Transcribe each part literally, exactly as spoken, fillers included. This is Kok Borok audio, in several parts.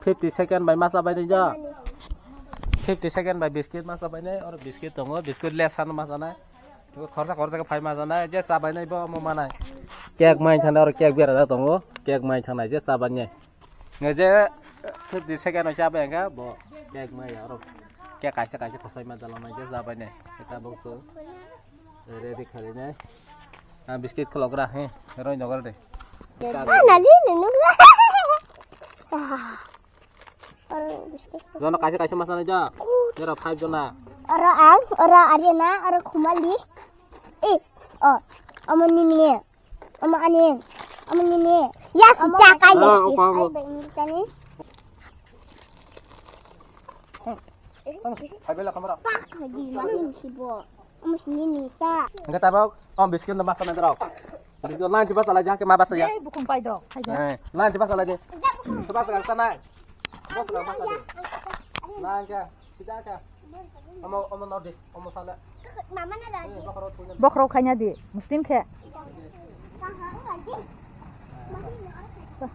Fifty second bai ma chabai nai ja. Fifty second bai biscuit ma chabai nai, oro biscuit tongo, biscuit lesa no ma chanai. Khorsa khorsa khe phai ma chanai, je chabai nai bo omo manai. Cake mai thana oro cake bera da tongo, cake mai thana je chabai nai. Nge je fifty second bai chabai ang kha bo cake mai oro cake kaisa kaisa khosai ma dala mai je chabai nai. Kha bokso. Ready khali nai. Ah, biscuit khologra, he, roi nogar de. Ah, nali, nanu. Ah. Oro biscuit. Jono kaisa kaisa ma chanai ja. Jora five jona. Oro ang, oro Ariana, oro Khumali. Eh, oh, omo nini. Omo ani. Omo nini. Yes, omo ta kai. Ah, yes. Opa, opa. Ai, bai, ini tani. Hai bela kamera. Pak, lagi, makin si bo. Omo sini ni ta. Enggak tabok. Om biscuit na masa na drok. Biscuit lan si basa lagi, ke ma basa ya. Eh, bukung pai dok. Hai dok. Eh, lan si basa lagi. Si basa lagi sana. Basa lagi, basa lagi. Lan ke, sida ke. Omo, omo nor di, omo sala. Mama na lagi. Eh, bokro punya. Bokro kanya di, muslim ke.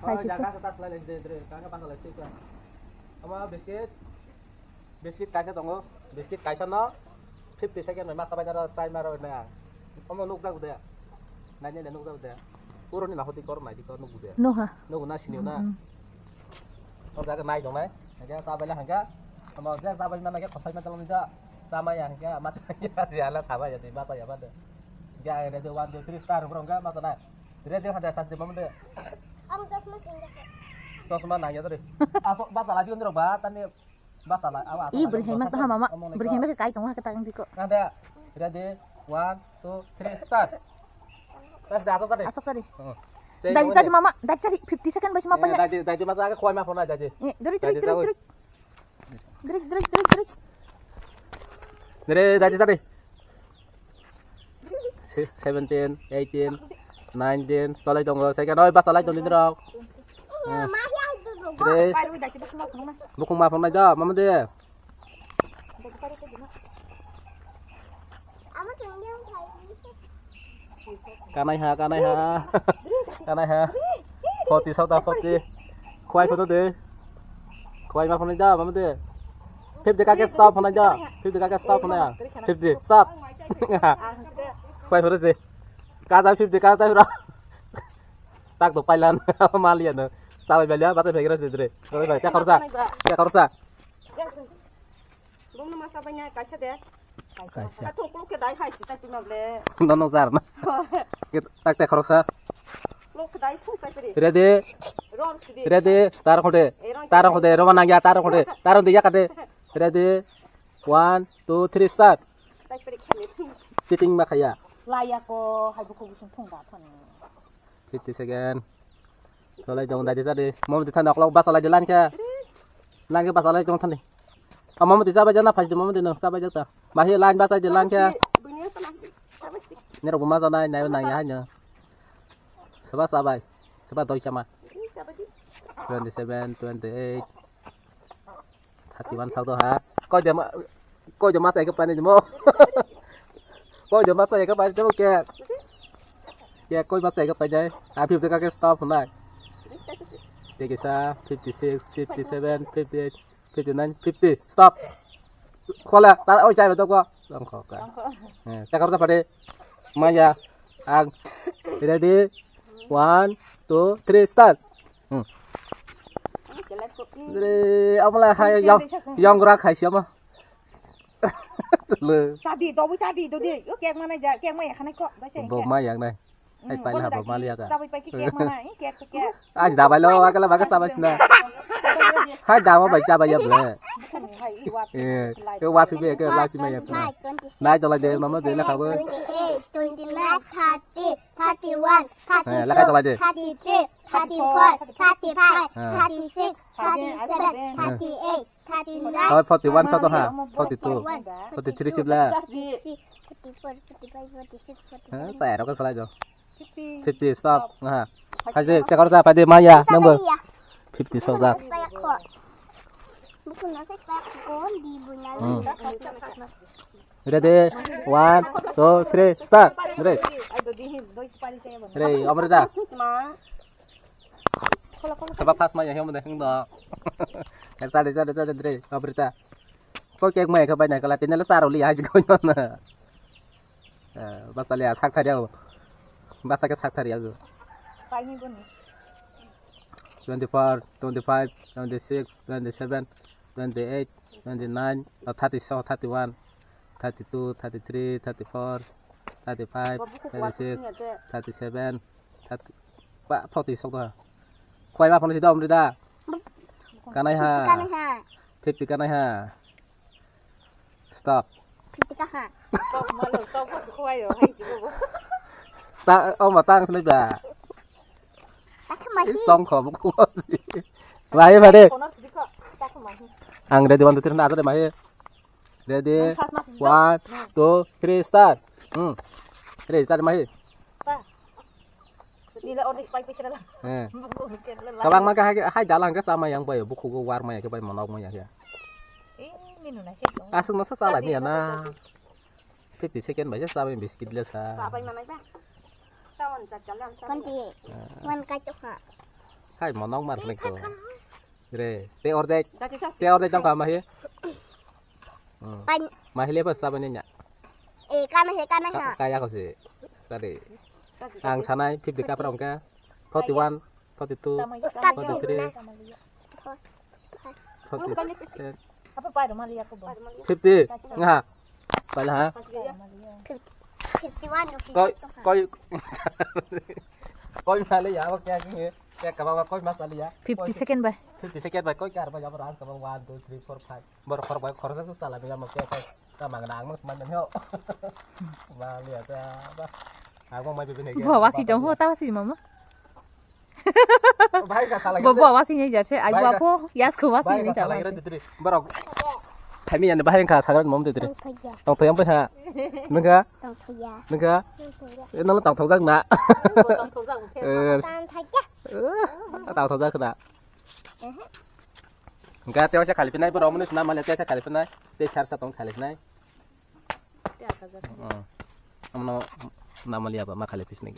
Hai, jaga atas lagi, dre, dre, kanya basa lagi, sika. Omo biscuit. Biscuit kaisa tongo, biscuit kaisa no fifty second bai masa bai naro time naro na. Omo nukjak de. Nai nai nukjak de. Puro ni nahoti kor mai di kor nukbu de. Noha. Nugu na sini na. Mm-hmm. O jaga nai dong nai. Hingke sa bai la hingke. Omo je sa bai mana ke khosai ma tolong ja. Sa mai ya hingke ma ya si ala sa bai ya de ma ta ya ba de. Ja re de one two three start bro hingke ma ta na. Re de hada sa de bam de. Ang chasma sing. Chasma nang ya de. Aso ba ta la di on ro ba tani. Basa lai, awa, asa lai, bwrwi hai ma basa kaha mama, omo ni bwrwi hai ma khe kai tongo ha khe ta wng diko. Nang de, ready, one, two, three, start. Bas de, asok sadi. Asok sadi. Hmm. Dai sadi mama, dai sadi, fifty second bai ma pai. Dai, dai, dai, masa ke khwai ma phone dai. Eh, dori, dori, dori, dori. Dori, dori, dori, dori. Dere, dai sadi. Si-, seventeen, eighteen, nineteen, cholai tongo, second, oi, bas cholai tong dini rok. Eh. Dre. Bukung ma phone nai do, mama de. Kanai ha, kanai ha. Kanai ha. Forty sota, forty. Khwai photo de. Khwai ma phone nai do, mama de. Fifty kake stop phone nai do. Fifty kake stop phone nai. Fifty stop. Khwai phone de. Kaja fifty kaja ro. Tak to pailan maliya no. Sabai baliya bata bhegera sidre. Oi bhai, te khorsa. Te khorsa. Bumno masa banya kaisa de. Kaisa. Ka thok klok ke dai hai si tai pima ble. No no sar na. Tak te khorsa. Klok ke dai thok tai piri. Ready? Rom si di. Ready? Tar khode. Tar khode, roma nangya tar khode. Tar khode yakade. Ready? One, two, three, start. Cheating ma khaya. Laya ko hai buku busung thung da thani. Fifty second. Solai jong dadi sadi. Mom di thani oklok basa lai di lan khe. Lan khe basa lai jong thani. Mom di sabai jana phai di mom di nang sabai jata. Bahi lan basa di lan khe. Nero buma jana nai nang ya hanya. Seba sabai. Seba doi chama. Twenty seven, twenty eight. Thirty one sak do ha. Koi de ma, koi de ma sai ka pani mo. Koi de ma sai ka pani mo ke. Ke koi ma sai ka pani. A fifty ka ke stop nai. Te ke sa fifty six, fifty seven, fifty eight, fifty nine, fifty. Stop. Khola, ta oi chai ba to ko. Ang kho ka. Eh, ta kar ta pare. Maya. Ang. Ready? One, two, three, start. Hmm. Re, omo lai hai yang, yang rak hai siya ma. Tulu. Sadi, dobu sadi, dodi. Yo, kek mana ja, kek mana ya, khanai kok, bai se. Bo ma yang nai. Hai, pai na bo ma liya ka. Sabai pai ki kek mana, eh, kek, kek. Aj da bai lo, akala baga sabai sina. Hai, da ma bai sabai ya ble. Bukan, hai, i wa. Eh, ke wa phi be, ke la phi ma ya. Nai to lai de, mama de la khabu. Twenty eight, twenty nine, thirty, thirty one, thirty two, thirty three, thirty four, thirty five, thirty six, thirty seven, thirty eight, thirty nine, forty one sa to ha, forty two, forty three sibla. Forty four, forty five, forty six, forty seven. Saya rok salai do. Fifty, stop. Ha. Hai je, check out sa, pai de, maya, number. Fifty sa. Bukan nasi pak kon di bunya. Hmm. Ready? One, two, three, start. Ready? Ready, omre da. Saba pas ma ya hiam de hing do. Sade sade sade dre, paprita. Ko kek mai ka bai na kala tinela saro li haji ko na. Eh, basa le sak thari ago. Basa ke sak thari ago. Twenty-four, twenty-five, twenty-six, twenty-seven, twenty-eight, twenty-nine, oh, thirty, so thirty-one, thirty-two, thirty-three, thirty-four, thirty-five, thirty-six, thirty-seven, thirty. Ba, forty sok da. Khwai ma phone si dom ri da. Kanai ha. Fifty kanai ha. Fifty kanai ha. Stop. Fifty ka ha. Stop malo, stop ko khwai yo, hai si bo. Ta, o ma tang sini ba. Tak ma hi. Stop ko bu ko si. Ba ye ba de. Kono si ko, tak ma hi. Ang ready one, two, three na ade ma hi. Ready? Nang first mas jumpa. One, two, three, start. Hmm. Ready, start, mahi. Pa. Nila order spy picture la. Eh. Kabang ma ka hai, hai dalang ka sama yang bai, bukhu go war ma ya ke bai monok ma ya ke. Eh, minu na ke. Asuk no sa sala ni na. Fifty second bai sa sama biscuit le sa. Pa bai manai ba. Sawan jat jalan. Konti. Wan ka chukha. Hai monok mar nek to. Re, te ordek. Te ordek tang kama he. Hmm. Pan. Mahile pas sabani nya. Eh, kana he, kana ha. Kaya ko se. Tadi. Ang sanai fifty kapra ongka. Forty-one, forty-two, forty-three, forty-six, apa pai rumah lihat ko bo. Fifty. Ngaha. Pala ha. Fifty-one rupees. Koi, koi. Koi male ya, kya ki hai? Kya kaba koi masala ya? Fifty second bai. Fifty second bai koi kar bai ya, ras kaba one, two, three, four, five. Bor khor bai khor sa sala ya, mo kya koi. Ka mang na ang mo man ho. Male ya ta ba. Ang mo mai bibin hai. Bo wasi dong ho, ta wasi mama. Bo bo wasi ni jase ai bo apo yas ko wasi ni jase. Borok. Thami ani bahai kha sagra mom de dre. Tong thoyang bai ha. Nengka. Nengka. Nang tong thok jak na. Tong thok jak na. Nengka tewa sa khali pinai borok mani sna male tewa sa khali pinai. Te sar sa tong khali pinai. Amno namaliya ba ma khali pis nagi.